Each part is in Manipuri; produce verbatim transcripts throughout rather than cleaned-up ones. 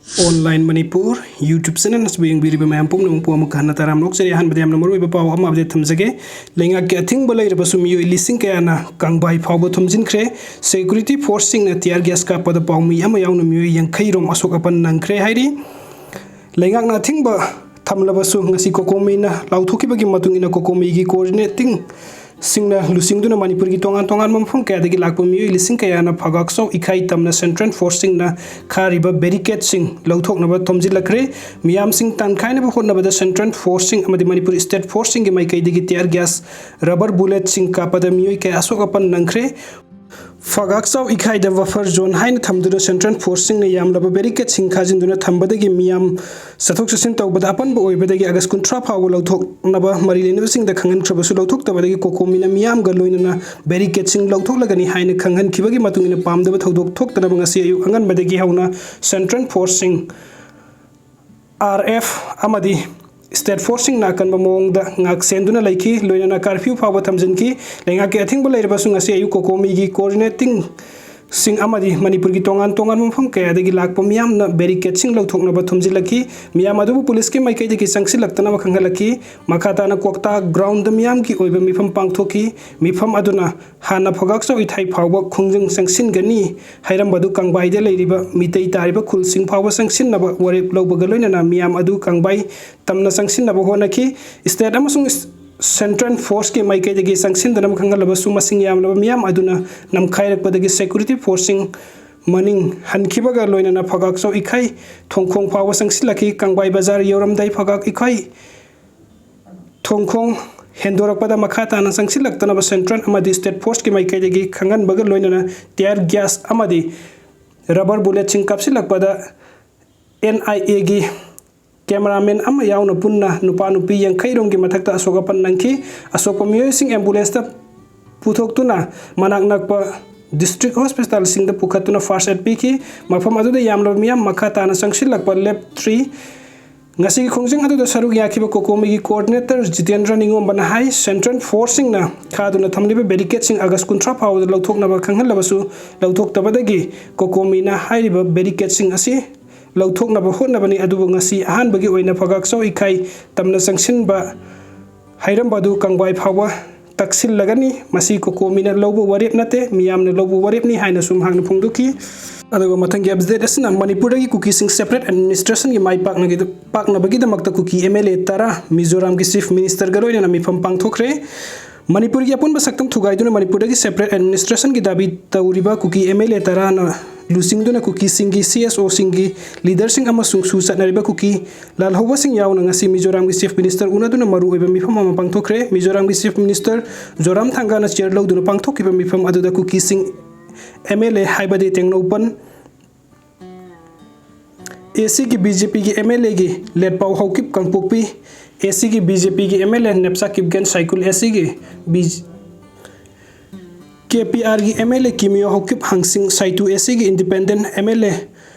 Online Manipur YouTube channel ꯑꯁꯤꯕꯨ ꯌꯦꯡꯕꯤꯔꯤꯕ ꯃꯌꯥꯝ ꯄꯨꯝꯅꯃꯛꯄꯨ ꯑꯃꯨꯛ ꯍꯟꯅ ꯇꯔꯥꯝꯅ ꯑꯣꯛꯆꯔꯤ꯫ ꯑꯍꯥꯟꯕꯗ ꯌꯥꯝꯅ ꯃꯔꯨꯑꯣꯏꯕ ꯄꯥꯎ ꯑꯃ update ꯊꯝꯖꯒꯦ꯫ ꯂꯩꯉꯥꯛꯀꯤ ꯑꯊꯤꯡꯕ ꯂꯩꯔꯕꯁꯨ ꯃꯤꯑꯣꯏ ꯂꯤꯁꯤꯡ ꯀꯌꯥꯅ ꯀꯪꯕꯥꯏ ꯐꯥꯎꯕ ꯊꯨꯝꯖꯤꯟꯈ꯭ꯔꯦ꯫ Security forceꯁꯤꯡꯅ tear gas ꯀꯥꯞꯄꯗ ꯄꯥꯎꯃꯤ ꯑꯃ ꯌꯥꯎꯅ ꯃꯤꯑꯣꯏ ꯌꯥꯡꯈꯩ ꯔꯣꯝ ꯑꯁꯣꯛ ꯑꯄꯟ ꯅꯪꯈ꯭ꯔꯦ ꯍꯥꯏꯔꯤ꯫ ꯂꯩꯉꯥꯛꯅ ꯑꯊꯤꯡꯕ ꯊꯝꯂꯕꯁꯨ ꯉꯁꯤ ꯀꯣꯀꯣꯃꯤꯅ ꯂꯥꯎꯊꯣꯛꯈꯤꯕꯒꯤ ꯃꯇꯨꯡ ꯏꯟꯅ ꯀꯣꯀꯣꯃꯤꯒꯤ coordinating ꯁꯤꯡꯅ ꯂꯨꯆꯤꯡꯗꯨꯅ ꯃꯅꯤꯄꯨꯔꯒꯤ ꯇꯣꯉꯥꯟ ꯇꯣꯉꯥꯟꯕ ꯃꯐꯝ ꯀꯌꯥꯗꯒꯤ ꯂꯥꯛꯄ ꯃꯤꯑꯣꯏ ꯂꯤꯁꯤꯡ ꯀꯌꯥꯅ ꯐꯒꯥꯛꯆꯥꯎ ꯏꯈꯥꯏ ꯇꯝꯅ central forceꯁꯤꯡꯅ ꯈꯥꯔꯤꯕ barricadeꯁꯤꯡ ꯂꯧꯊꯣꯛꯅꯕ ꯊꯣꯝꯖꯤꯜꯂꯛꯈ꯭ꯔꯦ꯫ ꯃꯤꯌꯥꯝꯁꯤꯡ ꯇꯥꯟꯈꯥꯏꯅꯕ ꯍꯣꯠꯅꯕꯗ central forceꯁꯤꯡ ꯑꯃꯗꯤ ꯃꯅꯤꯄꯨꯔ state forceꯁꯤꯡꯒꯤ ꯃꯥꯏꯀꯩꯗꯒꯤ tear gas, rubber bulletꯁꯤꯡ ꯀꯥꯞꯄꯗ ꯃꯤꯑꯣꯏ ꯀꯌꯥ ꯑꯁꯣꯛ ꯑꯄꯟ ꯅꯪꯈ꯭ꯔꯦ꯫ ꯐꯒꯥꯛꯆꯥꯎ ꯏꯈꯥꯏꯗ buffer zone ꯍꯥꯏꯅ ꯊꯝꯗꯨꯅ central forceꯁꯤꯡꯅ ꯌꯥꯝꯂꯕ barricadeꯁꯤꯡ ꯈꯥꯖꯤꯟꯗꯨꯅ ꯊꯝꯕꯗꯒꯤ ꯃꯤꯌꯥꯝ ꯆꯠꯊꯣꯛ ꯆꯠꯁꯤꯟ ꯇꯧꯕꯗ ꯑꯄꯟꯕ ꯑꯣꯏꯕꯗꯒꯤ ꯑꯥꯒꯁ ꯀꯨꯟꯊ꯭ꯔꯥ ꯐꯥꯎꯕ ꯂꯧꯊꯣꯛꯅꯕ ꯃꯔꯤ ꯂꯩꯅꯕꯁꯤꯡꯗ ꯈꯪꯍꯟꯈ꯭ꯔꯕꯁꯨ ꯂꯧꯊꯣꯛꯇꯕꯗꯒꯤ ꯀꯣꯀꯣꯃꯤꯅ ꯃꯤꯌꯥꯝꯒ ꯂꯣꯏꯅꯅ barricadeꯁꯤꯡ ꯂꯧꯊꯣꯛꯂꯒꯅꯤ ꯍꯥꯏꯅ ꯈꯪꯍꯟꯈꯤꯕꯒꯤ ꯃꯇꯨꯡ ꯏꯟꯅ ꯄꯥꯝꯗꯕ ꯊꯧꯗꯣꯛ ꯊꯣꯛꯇꯅꯕ ꯉꯁꯤ ꯑꯌꯨꯛ ꯑꯉꯟꯕꯗꯒꯤ ꯍꯧꯅ central forceꯁꯤꯡ, RF ꯑꯃꯗꯤ state forceꯁꯤꯡꯅ ꯑꯀꯟꯕ ꯃꯑꯣꯡꯗ ꯉꯥꯛ ꯁꯦꯟꯗꯨꯅ ꯂꯩꯈꯤ꯫ ꯂꯣꯏꯅꯅ curfew ꯐꯥꯎꯕ ꯊꯝꯖꯤꯟꯈꯤ꯫ ꯂꯩꯉꯥꯛꯀꯤ ꯑꯊꯤꯡꯕ ꯂꯩꯔꯕꯁꯨ ꯉꯁꯤ ꯑꯌꯨꯛ ꯀꯣꯀꯣꯃꯤꯒꯤ coordinating ꯁꯤꯡ ꯑꯃꯗꯤ ꯃꯅꯤꯄꯨꯔꯒꯤ ꯇꯣꯉꯥꯟ ꯇꯣꯉꯥꯟꯕ ꯃꯐꯝ ꯀꯌꯥꯗꯒꯤ ꯂꯥꯛꯄ ꯃꯤꯌꯥꯝꯅ barricadeꯁꯤꯡ ꯂꯧꯊꯣꯛꯅꯕ ꯊꯨꯝꯖꯤꯜꯂꯛꯈꯤ꯫ ꯃꯤꯌꯥꯝ ꯑꯗꯨꯕꯨ ꯄꯨꯂꯤꯁꯀꯤ ꯃꯥꯏꯀꯩꯗꯒꯤ ꯆꯪꯁꯤꯜꯂꯛꯇꯅꯕ ꯈꯪꯍꯜꯂꯛꯈꯤ꯫ ꯃꯈꯥ ꯇꯥꯅ ꯀ꯭ꯋꯥꯛꯇꯥ groundꯗ ꯃꯤꯌꯥꯝꯒꯤ ꯑꯣꯏꯕ ꯃꯤꯐꯝ ꯄꯥꯡꯊꯣꯛꯈꯤ꯫ ꯃꯤꯐꯝ ꯑꯗꯨꯅ ꯍꯥꯟꯅ ꯐꯒꯥꯛꯆꯥꯎ ꯏꯊꯥꯏ ꯐꯥꯎꯕ ꯈꯣꯡꯖꯪ ꯆꯪꯁꯤꯟꯒꯅꯤ ꯍꯥꯏꯔꯝꯕꯗꯨ ꯀꯪꯕꯥꯏꯗ ꯂꯩꯔꯤꯕ ꯃꯤꯇꯩ ꯇꯥꯔꯤꯕ ꯈꯨꯜꯁꯤꯡ ꯐꯥꯎꯕ ꯆꯪꯁꯤꯟꯅꯕ ꯋꯥꯔꯦꯞ ꯂꯧꯕꯒ ꯂꯣꯏꯅꯅ ꯃꯤꯌꯥꯝ ꯑꯗꯨ ꯀꯪꯕꯥꯏ ꯇꯝꯅ ꯆꯪꯁꯤꯟꯅꯕ ꯍꯣꯠꯅꯈꯤ꯫ State ꯑꯃꯁꯨꯡ central forceꯀꯤ ꯃꯥꯏꯀꯩꯗꯒꯤ ꯆꯪꯁꯤꯟꯗꯅꯕ ꯈꯪꯍꯜꯂꯕꯁꯨ ꯃꯁꯤꯡ ꯌꯥꯝꯂꯕ ꯃꯤꯌꯥꯝ ꯑꯗꯨꯅ ꯅꯝꯈꯥꯏꯔꯛꯄꯗꯒꯤ security forceꯁꯤꯡ ꯃꯅꯤꯡ ꯍꯟꯈꯤꯕꯒ ꯂꯣꯏꯅꯅ ꯐꯒꯥꯛꯆꯥꯎ ꯏꯈꯥꯏ ꯊꯣꯡꯈꯣꯡ ꯐꯥꯎꯕ ꯆꯪꯁꯤꯜꯂꯛꯈꯤ꯫ ꯀꯪꯕꯥꯏ ꯕꯖꯥꯔ ꯌꯧꯔꯝꯗꯥꯏ ꯐꯒꯥꯛ ꯏꯈꯥꯏ ꯊꯣꯡꯈꯣꯡ ꯍꯦꯟꯗꯣꯔꯛꯄꯗ ꯃꯈꯥ ꯇꯥꯅ ꯆꯪꯁꯤꯜꯂꯛꯇꯅꯕ central ꯑꯃꯗꯤ state forceꯀꯤ ꯃꯥꯏꯀꯩꯗꯒꯤ ꯈꯪꯍꯟꯕꯒ ꯂꯣꯏꯅꯅ tear gas ꯑꯃꯗꯤ rubber bulletꯁꯤꯡ ꯀꯥꯞꯁꯤꯜꯂꯛꯄꯗ NIAꯒꯤ cameraman ꯑꯃ ꯌꯥꯎꯅ ꯄꯨꯟꯅ ꯅꯨꯄꯥ ꯅꯨꯄꯤ ꯌꯥꯡꯈꯩ ꯔꯣꯝꯒꯤ ꯃꯊꯛꯇ ꯑꯁꯣꯛ ꯑꯄꯟ ꯅꯪꯈꯤ꯫ ꯑꯁꯣꯛꯄ ꯃꯤꯑꯣꯏꯁꯤꯡ ambulanceꯇ ꯄꯨꯊꯣꯛꯇꯨꯅ ꯃꯅꯥꯛ ꯅꯛꯄ district hospitalꯁꯤꯡꯗ ꯄꯨꯈꯠꯇꯨꯅ first aid ꯄꯤꯈꯤ꯫ ꯃꯐꯝ ꯑꯗꯨꯗ ꯌꯥꯝꯂꯕ ꯃꯤꯌꯥꯝ ꯃꯈꯥ ꯇꯥꯅ ꯆꯪꯁꯤꯜꯂꯛꯄ ꯂꯦꯞꯇ꯭ꯔꯤ꯫ ꯉꯁꯤꯒꯤ ꯈꯣꯡꯖꯪ ꯑꯗꯨꯗ ꯁꯔꯨꯛ ꯌꯥꯈꯤꯕ ꯀꯣꯀꯣꯃꯤꯒꯤ coordinator ꯖꯤꯇꯦꯟꯗ꯭ꯔ ꯅꯤꯉꯣꯝꯕꯅ ꯍꯥꯏ, central forceꯁꯤꯡꯅ ꯈꯥꯗꯨꯅ ꯊꯝꯂꯤꯕ barricadeꯁꯤꯡ ꯑꯥꯒꯁ ꯀꯨꯟꯊ꯭ꯔꯥ ꯐꯥꯎꯕꯗ ꯂꯧꯊꯣꯛꯅꯕ ꯈꯪꯍꯜꯂꯕꯁꯨ ꯂꯧꯊꯣꯛꯇꯕꯗꯒꯤ ꯀꯣꯀꯣꯃꯤꯅ ꯍꯥꯏꯔꯤꯕ barricadeꯁꯤꯡ ꯑꯁꯤ ꯂꯧꯊꯣꯛꯅꯕ ꯍꯣꯠꯅꯕꯅꯤ꯫ ꯑꯗꯨꯕꯨ ꯉꯁꯤ ꯑꯍꯥꯟꯕꯒꯤ ꯑꯣꯏꯅ ꯐꯒꯥꯛꯆꯥꯎ ꯏꯀꯥꯏ ꯇꯝꯅ ꯆꯪꯁꯤꯟꯕ ꯍꯥꯏꯔꯝꯕ ꯑꯗꯨ ꯀꯪꯕꯥꯏ ꯐꯥꯎꯕ ꯇꯛꯁꯤꯜꯂꯒꯅꯤ꯫ ꯃꯁꯤ ꯀꯣꯀꯣꯃꯤꯅ ꯂꯧꯕ ꯋꯥꯔꯦꯞ ꯅꯠꯇꯦ, ꯃꯤꯌꯥꯝꯅ ꯂꯧꯕ ꯋꯥꯔꯦꯞꯅꯤ ꯍꯥꯏꯅꯁꯨ ꯃꯍꯥꯛꯅ ꯐꯣꯡꯗꯣꯛꯈꯤ꯫ ꯑꯗꯨꯒ ꯃꯊꯪꯒꯤ ꯑꯞꯗꯦꯠ ꯑꯁꯤꯅ ꯃꯅꯤꯄꯨꯔꯗꯒꯤ ꯀꯨꯀꯤꯁꯤꯡ separate administrationꯒꯤ my ꯄꯥꯛꯅꯒꯤꯗ-, ꯄꯥꯛꯅꯕꯒꯤꯗꯃꯛꯇ Kuki M L A ꯇꯔꯥ ꯃꯤꯖꯣꯔꯥꯝꯒꯤ Chief Ministerꯒ ꯂꯣꯏꯅꯅ ꯃꯤꯐꯝ ꯄꯥꯡꯊꯣꯛꯈ꯭ꯔꯦ꯫ ꯃꯅꯤꯄꯨꯔꯒꯤ ꯑꯄꯨꯟꯕ ꯁꯛꯇꯝ ꯊꯨꯒꯥꯏꯗꯨꯅ ꯃꯅꯤꯄꯨꯔꯗꯒꯤ separate administrationꯒꯤ ꯗꯥꯕꯤ ꯇꯧꯔꯤꯕ ꯀꯨꯀꯤ M L A ꯇꯔꯥꯅ ꯂꯨꯆꯤꯡꯗꯨꯅ ꯀꯨꯀꯤꯁꯤꯡꯒꯤ C S Oꯁꯤꯡꯒꯤ leaderꯁꯤꯡ ꯑꯃꯁꯨꯡ ꯁꯨ ꯆꯠꯅꯔꯤꯕ ꯀꯨꯀꯤ ꯂꯥꯜꯍꯧꯕꯁꯤꯡ ꯌꯥꯎꯅ ꯉꯁꯤ ꯃꯤꯖꯣꯔꯥꯝꯒꯤ Chief Minister ꯎꯅꯗꯨꯅ ꯃꯔꯨꯑꯣꯏꯕ ꯃꯤꯐꯝ ꯑꯃ ꯄꯥꯡꯊꯣꯛꯈ꯭ꯔꯦ꯫ ꯃꯤꯖꯣꯔꯥꯝꯒꯤ Chief Minister ꯖꯣꯔꯥꯝ ꯊꯥꯡꯒꯥꯅ chair ꯂꯧꯗꯨꯅ ꯄꯥꯡꯊꯣꯛꯈꯤꯕ ꯃꯤꯐꯝ ꯑꯗꯨꯗ ꯀꯨꯀꯤꯁꯤꯡ M L A ꯍꯥꯏꯕꯗꯤ Tengnoupal A Cꯒꯤ B J Pꯒꯤ M L Aꯒꯤ ꯂꯦꯠꯄꯥꯎ ꯍꯧꯀꯤꯞ Kangpokpi, A Cꯒꯤ B J Pꯒꯤ M L A ꯅꯦꯞꯆꯥ Kipgen ꯁꯥꯏꯀꯨꯜ, A Cꯒꯤ B-, K P Rꯒꯤ M L A ꯀꯤꯃꯤꯌꯣ ꯍꯧꯀꯤꯞ ꯍꯪꯁꯤꯡ ꯁꯥꯏꯇꯨ, A Cꯒꯤ independent M L A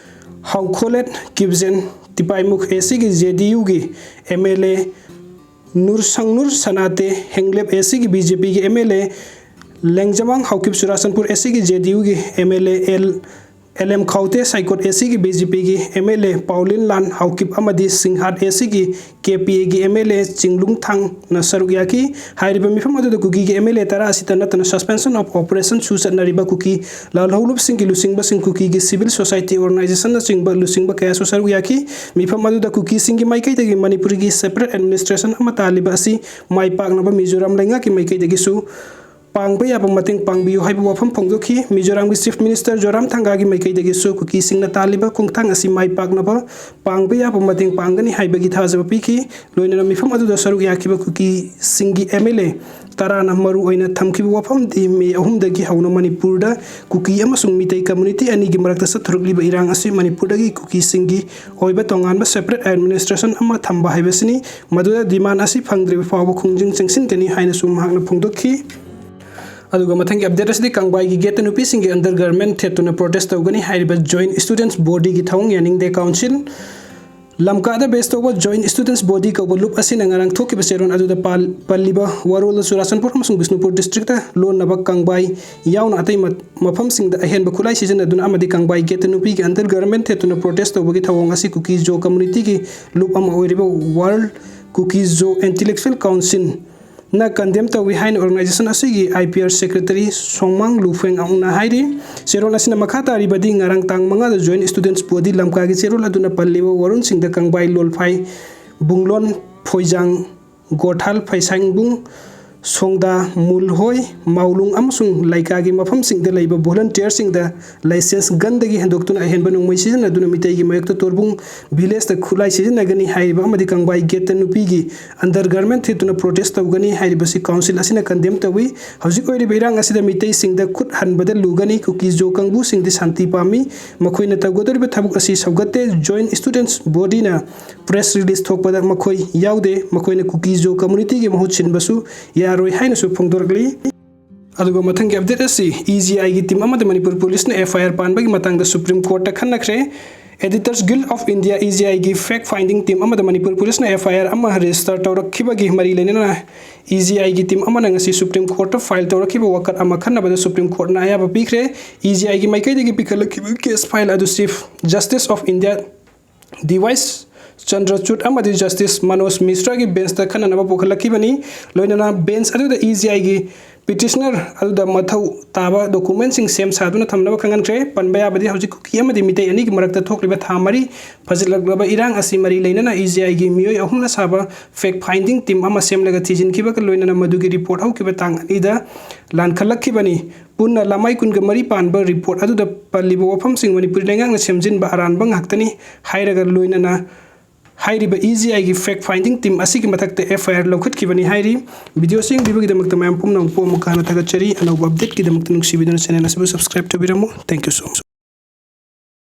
ꯍꯥꯎꯈꯣꯂꯦꯠ ꯀꯤꯞꯖꯦꯟ ꯇꯤꯄꯥꯏꯃꯨꯈ, A Cꯒꯤ J D Uꯒꯤ M L A ꯅꯨꯔꯁꯪꯅꯨꯔ ꯁꯅꯥꯇꯦ ꯍꯦꯡꯂꯦꯞ, A Cꯒꯤ B J Pꯒꯤ M L A ꯂꯦꯡꯖꯃꯥꯡ Haokip Churachandpur, A Cꯒꯤ J D Uꯒꯤ M L A L, L M ꯈꯥꯎꯇꯦ ꯁꯥꯏꯀꯣꯠ, A Cꯒꯤ B J Pꯒꯤ M L A ꯄꯥꯎꯂꯤꯟ ꯂꯥꯟ ꯍꯥꯎꯀꯤꯞ ꯑꯃꯗꯤ ꯁꯤꯡꯍꯥꯠ, A Cꯒꯤ K P Aꯒꯤ M L A ꯆꯤꯡꯂꯨꯡ ꯊꯥꯡꯅ ꯁꯔꯨꯛ ꯌꯥꯈꯤ꯫ ꯍꯥꯏꯔꯤꯕ ꯃꯤꯐꯝ ꯑꯗꯨꯗ ꯀꯨꯀꯤꯒꯤ M L A ꯇꯔꯥ ꯑꯁꯤꯇ ꯅꯠꯇꯅ suspension of operation ꯁꯨ ꯆꯠꯅꯔꯤꯕ ꯀꯨꯀꯤ ꯂꯥꯜꯍꯧꯂꯨꯞꯁꯤꯡꯒꯤ ꯂꯨꯆꯤꯡꯕꯁꯤꯡ, ꯀꯨꯀꯤꯒꯤ civil society organizationꯅꯆꯤꯡꯕ ꯂꯨꯆꯤꯡꯕ ꯀꯌꯥꯁꯨ ꯁꯔꯨꯛ ꯌꯥꯈꯤ꯫ ꯃꯤꯐꯝ ꯑꯗꯨꯗ ꯀꯨꯀꯤꯁꯤꯡꯒꯤ ꯃꯥꯏꯀꯩꯗꯒꯤ ꯃꯅꯤꯄꯨꯔꯒꯤ separate administration ꯑꯃ ꯇꯥꯜꯂꯤꯕ ꯑꯁꯤ ꯃꯥꯏ ꯄꯥꯛꯅꯕ ꯃꯤꯖꯣꯔꯥꯝ ꯂꯩꯉꯥꯛꯀꯤ ꯃꯥꯏꯀꯩꯗꯒꯤꯁꯨ ꯄꯥꯡꯕ ꯌꯥꯕ ꯃꯇꯦꯡ ꯄꯥꯡꯕꯤꯌꯨ ꯍꯥꯏꯕ ꯋꯥꯐꯝ ꯐꯣꯡꯗꯣꯛꯈꯤ꯫ ꯃꯤꯖꯣꯔꯥꯝꯒꯤ Chief Minister ꯖꯣꯔꯥꯝ ꯊꯥꯡꯒꯥꯒꯤ ꯃꯥꯏꯀꯩꯗꯒꯤꯁꯨ ꯀꯨꯀꯤꯁꯤꯡꯅ ꯇꯥꯜꯂꯤꯕ ꯈꯣꯡꯊꯥꯡ ꯑꯁꯤ ꯃꯥꯏ ꯄꯥꯛꯅꯕ ꯄꯥꯡꯕ ꯌꯥꯕ ꯃꯇꯦꯡ ꯄꯥꯡꯒꯅꯤ ꯍꯥꯏꯕꯒꯤ ꯊꯥꯖꯕ ꯄꯤꯈꯤ꯫ ꯂꯣꯏꯅꯅ ꯃꯤꯐꯝ ꯑꯗꯨꯗ ꯁꯔꯨꯛ ꯌꯥꯈꯤꯕ ꯀꯨꯀꯤꯁꯤꯡꯒꯤ M L A ꯇꯔꯥꯅ ꯃꯔꯨ ꯑꯣꯏꯅ ꯊꯝꯈꯤꯕ ꯋꯥꯐꯝꯗꯤ ꯃꯦ ꯑꯍꯨꯝꯗꯒꯤ ꯍꯧꯅ ꯃꯅꯤꯄꯨꯔꯗ ꯀꯨꯀꯤ ꯑꯃꯁꯨꯡ ꯃꯤꯇꯩ community ꯑꯅꯤꯒꯤ ꯃꯔꯛꯇ ꯆꯠꯊꯔꯛꯂꯤꯕ ꯏꯔꯥꯡ ꯑꯁꯤ ꯃꯅꯤꯄꯨꯔꯗꯒꯤ ꯀꯨꯀꯤꯁꯤꯡꯒꯤ ꯑꯣꯏꯕ ꯇꯣꯉꯥꯟꯕ separate administration ꯑꯃ ꯊꯝꯕ ꯍꯥꯏꯕꯁꯤꯅꯤ꯫ ꯃꯗꯨꯗ demand ꯑꯁꯤ ꯐꯪꯗ꯭ꯔꯤꯕ ꯐꯥꯎꯕ ꯈꯣꯡꯖꯪ ꯆꯪꯁꯤꯟꯒꯅꯤ ꯍꯥꯏꯅꯁꯨ ꯃꯍꯥꯛꯅ ꯐꯣꯡꯗꯣꯛꯈꯤ꯫ ꯑꯗꯨꯒ ꯃꯊꯪꯒꯤ update ꯑꯁꯤꯗꯤ ꯀꯪꯕꯥꯏꯒꯤ gateꯇ ꯅꯨꯄꯤꯁꯤꯡꯒꯤ undergarment ꯊꯦꯠꯇꯨꯅ protest ꯇꯧꯒꯅꯤ ꯍꯥꯏꯔꯤꯕ Joint Students Bodyꯒꯤ ꯊꯧꯑꯣꯡ ꯌꯥꯅꯤꯡꯗꯦ꯫ Council ꯂꯝꯀꯥꯗ ꯕꯦꯁ ꯇꯧꯕ Joint Students Body ꯀꯧꯕ ꯂꯨꯞ ꯑꯁꯤꯅ ꯉꯔꯥꯡ ꯊꯣꯛꯈꯤꯕ ꯆꯦꯔꯣꯜ ꯑꯗꯨꯗ ꯄꯥꯜ-, ꯄꯜꯂꯤꯕ ꯋꯥꯔꯣꯜꯗ ꯆꯨꯔꯥꯆꯥꯟꯄꯨꯔ ꯑꯃꯁꯨꯡ ꯕꯤꯁꯅꯨꯄꯨꯔ ꯗꯤꯁꯇ꯭ꯔꯤꯛꯇ ꯂꯣꯟꯅꯕ ꯀꯪꯕꯥꯏ ꯌꯥꯎꯅ ꯑꯇꯩ ꯃ-, ꯃꯐꯝꯁꯤꯡꯗ ꯑꯍꯦꯟꯕ ꯈꯨꯠꯂꯥꯏ ꯁꯤꯖꯤꯟꯅꯗꯨꯅ ꯑꯃꯗꯤ ꯀꯪꯕꯥꯏ ꯒꯦꯠꯇ ꯅꯨꯄꯤꯒꯤ undergarment ꯊꯦꯠꯇꯨꯅ protest ꯇꯧꯕꯒꯤ ꯊꯧꯑꯣꯡ ꯑꯁꯤ ꯀꯨꯀꯤ ꯖꯣ community ꯒꯤ ꯂꯨꯞ ꯑꯃ ꯑꯣꯏꯔꯤꯕ World Kuki Zo Intellectual Council ꯅ condemn ꯇꯧꯏ ꯍꯥꯏꯅ organization ꯑꯁꯤꯒꯤ I P R secretary ꯁꯣꯡꯃꯥꯡ ꯂꯨꯐꯦꯡ ꯑꯪꯅ ꯍꯥꯏꯔꯤ꯫ ꯆꯦꯔꯣꯜ ꯑꯁꯤꯅ ꯃꯈꯥ ꯇꯥꯔꯤꯕꯗꯤ ꯉꯔꯥꯡ ꯇꯥꯡ ꯃꯉꯥꯗ Joint Students Body ꯂꯝꯀꯥꯒꯤ ꯆꯦꯔꯣꯜ ꯑꯗꯨꯅ ꯄꯜꯂꯤꯕ ꯋꯥꯔꯣꯜꯁꯤꯡꯗ ꯀꯪꯕꯥꯏ, ꯂꯣꯜꯐꯥꯏ, ꯕꯨꯡꯂꯣꯟ, ꯐꯣꯏꯖꯥꯡ, ꯒꯣꯊꯥꯜ, ꯐꯩꯁꯥꯡꯕꯨꯡ, ꯁꯣꯡꯗꯥ, ꯃꯨꯜꯍꯣꯏ, ꯃꯥꯎꯂꯨꯡ ꯑꯃꯁꯨꯡ ꯂꯩꯀꯥꯒꯤ ꯃꯐꯝꯁꯤꯡꯗ ꯂꯩꯕ volunteer ꯁꯤꯡꯗ license ꯒꯟꯗꯒꯤ ꯍꯦꯟꯗꯣꯛꯇꯨꯅ ꯑꯍꯦꯟꯕ ꯅꯣꯡꯃꯩ ꯁꯤꯖꯤꯟꯅꯗꯨꯅ ꯃꯤꯇꯩꯒꯤ ꯃꯥꯌꯣꯛꯇ ꯇꯣꯔꯕꯨꯡ village ꯇ ꯈꯨꯠꯂꯥꯏ ꯁꯤꯖꯤꯟꯅꯒꯅꯤ ꯍꯥꯏꯔꯤꯕ ꯑꯃꯗꯤ ꯀꯪꯕꯥꯏ ꯒꯦꯠꯇ ꯅꯨꯄꯤꯒꯤ undergarment ꯊꯦꯠꯇꯨꯅ protest ꯇꯧꯒꯅꯤ ꯍꯥꯏꯔꯤꯕꯁꯤ council ꯑꯁꯤꯅ condemn ꯇꯧꯏ꯫ ꯍꯧꯖꯤꯛ ꯑꯣꯏꯔꯤꯕ ꯏꯔꯥꯡ ꯑꯁꯤꯗ ꯃꯤꯇꯩꯁꯤꯡꯗ ꯈꯨꯠ ꯍꯟꯕꯗ ꯂꯨꯒꯅꯤ꯫ ꯀꯨꯀꯤ ꯖꯣ ꯀꯥꯡꯕꯨꯁꯤꯡꯗꯤ ꯁꯥꯟꯇꯤ ꯄꯥꯝꯃꯤ꯫ ꯃꯈꯣꯏꯅ ꯇꯧꯒꯗꯧꯔꯤꯕ ꯊꯕꯛ ꯑꯁꯤ ꯁꯧꯒꯠꯇꯦ꯫ Joint Students Body ꯅ press release ꯊꯣꯛꯄꯗ ꯃꯈꯣꯏ ꯌꯥꯎꯗꯦ꯫ ꯃꯈꯣꯏꯅ ꯀꯨꯀꯤ ꯖꯣ community ꯒꯤ ꯃꯍꯨꯠ ꯁꯤꯟꯕꯁꯨ ꯌꯥꯔꯣꯏ ꯍꯥꯏꯅꯁꯨ ꯐꯣꯡꯗꯣꯔꯛꯂꯤ꯫ ꯑꯗꯨꯒ ꯃꯊꯪꯒꯤ update ꯑꯁꯤ E G I ꯒꯤ team ꯑꯃꯗ ꯃꯅꯤꯄꯨꯔ police ꯅ F I R ꯄꯥꯟꯕꯒꯤ ꯃꯇꯥꯡꯗ Supreme Court ꯇ ꯈꯟꯅꯈ꯭ರೆ꯫ Editors Guild of India, E G I ꯒꯤ fact finding team ꯑꯃꯗ ꯃꯅꯤꯄꯨꯔ police ꯅ F I R ꯑꯃ register ꯇꯧꯔꯛꯈꯤꯕꯒꯤ ꯃꯔꯤ ꯂꯩꯅꯅ E G I ꯒꯤ team ꯑꯃꯅ ꯉꯁꯤ Supreme Court ꯇ file ꯇꯧꯔꯛꯈꯤꯕ ꯋꯥꯀꯠ ꯑꯃ ꯈꯟꯅꯕꯗ Supreme Court ꯅ ꯑꯌꯥꯕ ꯄꯤꯈ꯭ꯔꯦ꯫ E G I ꯒꯤ ꯃꯥꯏꯀꯩꯗꯒꯤ ꯄꯤꯈꯠꯂꯛꯈꯤꯕ case file ꯑꯗꯨ Chief Justice of India D Y ꯆꯟꯗ꯭ꯔꯆꯨꯗ ꯑꯃꯗꯤ Justice ꯃꯅꯣꯖ ꯃꯤꯁ꯭ꯔꯥꯒꯤ bench ꯇ ꯈꯟꯅꯅꯕ ꯄꯨꯈꯠꯂꯛꯈꯤꯕꯅꯤ꯫ ꯂꯣꯏꯅꯅ bench ꯑꯗꯨꯗ E G I ꯒꯤ petitioner ꯑꯗꯨꯗ ꯃꯊꯧ ꯇꯥꯕ document ꯁꯤꯡ ꯁꯦꯝ ꯁꯥꯗꯨꯅ ꯊꯝꯅꯕ ꯈꯪꯍꯟꯈ꯭ꯔꯦ꯫ ꯄꯟꯕ ꯌꯥꯕꯗꯤ ꯍꯧꯖꯤꯛ ꯀꯨꯀꯤ ꯑꯃꯗꯤ ꯃꯤꯇꯩ ꯑꯅꯤꯒꯤ ꯃꯔꯛꯇ ꯊꯣꯛꯂꯤꯕ ꯊꯥ ꯃꯔꯤ ꯐꯖꯤꯜꯂꯛꯂꯕ ꯏꯔꯥꯡ ꯑꯁꯤ ꯃꯔꯤ ꯂꯩꯅꯅ E G I ꯒꯤ ꯃꯤꯑꯣꯏ ꯑꯍꯨꯝꯅ ꯁꯥꯕ fact finding team ꯑꯃ ꯁꯦꯝꯂꯒ ꯊꯤꯖꯤꯟꯈꯤꯕꯒ ꯂꯣꯏꯅꯅ ꯃꯗꯨꯒꯤ report ꯍꯧꯈꯤꯕ ꯇꯥꯡ ꯑꯅꯤꯗ ꯂꯥꯟꯈꯠꯂꯛꯈꯤꯕꯅꯤ꯫ ꯄꯨꯟꯅ ꯂꯃꯥꯏ ꯀꯨꯟꯒ ꯃꯔꯤ ꯄꯥꯟꯕ report ꯑꯗꯨꯗ ꯄꯜꯂꯤꯕ ꯋꯥꯐꯝꯁꯤꯡ ꯃꯅꯤꯄꯨꯔꯤ ꯂꯩꯉꯥꯛꯅ ꯁꯦꯝꯖꯤꯟꯕ ꯑꯔꯥꯟꯕ ꯉꯥꯛꯇꯅꯤ ꯍꯥꯏꯔꯒ ꯂꯣꯏꯅꯅ ꯍꯥꯏꯔꯤꯕ E G I ꯒꯤ fact finding team ꯑꯁꯤꯒꯤ ꯃꯊꯛꯇ F I R ꯂꯧꯈꯠꯈꯤꯕꯅꯤ ꯍꯥꯏꯔꯤ꯫ Video ꯑꯁꯤ ꯌꯦꯡꯕꯤꯕꯒꯤꯗꯃꯛꯇ ꯃꯌꯥꯝ ꯄꯨꯝꯅꯃꯛꯄꯨ ꯑꯃꯨꯛꯀ ꯍꯟꯅ ꯊꯥꯒꯠꯆꯔꯤ꯫ ꯑꯅꯧꯕ update ꯀꯤꯗꯃꯛꯇ ꯅꯨꯡꯁꯤꯕꯤꯗꯨꯅ channel ꯑꯁꯤꯕꯨ subscribe ꯇꯧꯕꯤꯔꯝꯃꯨ꯫ Thank you so much꯫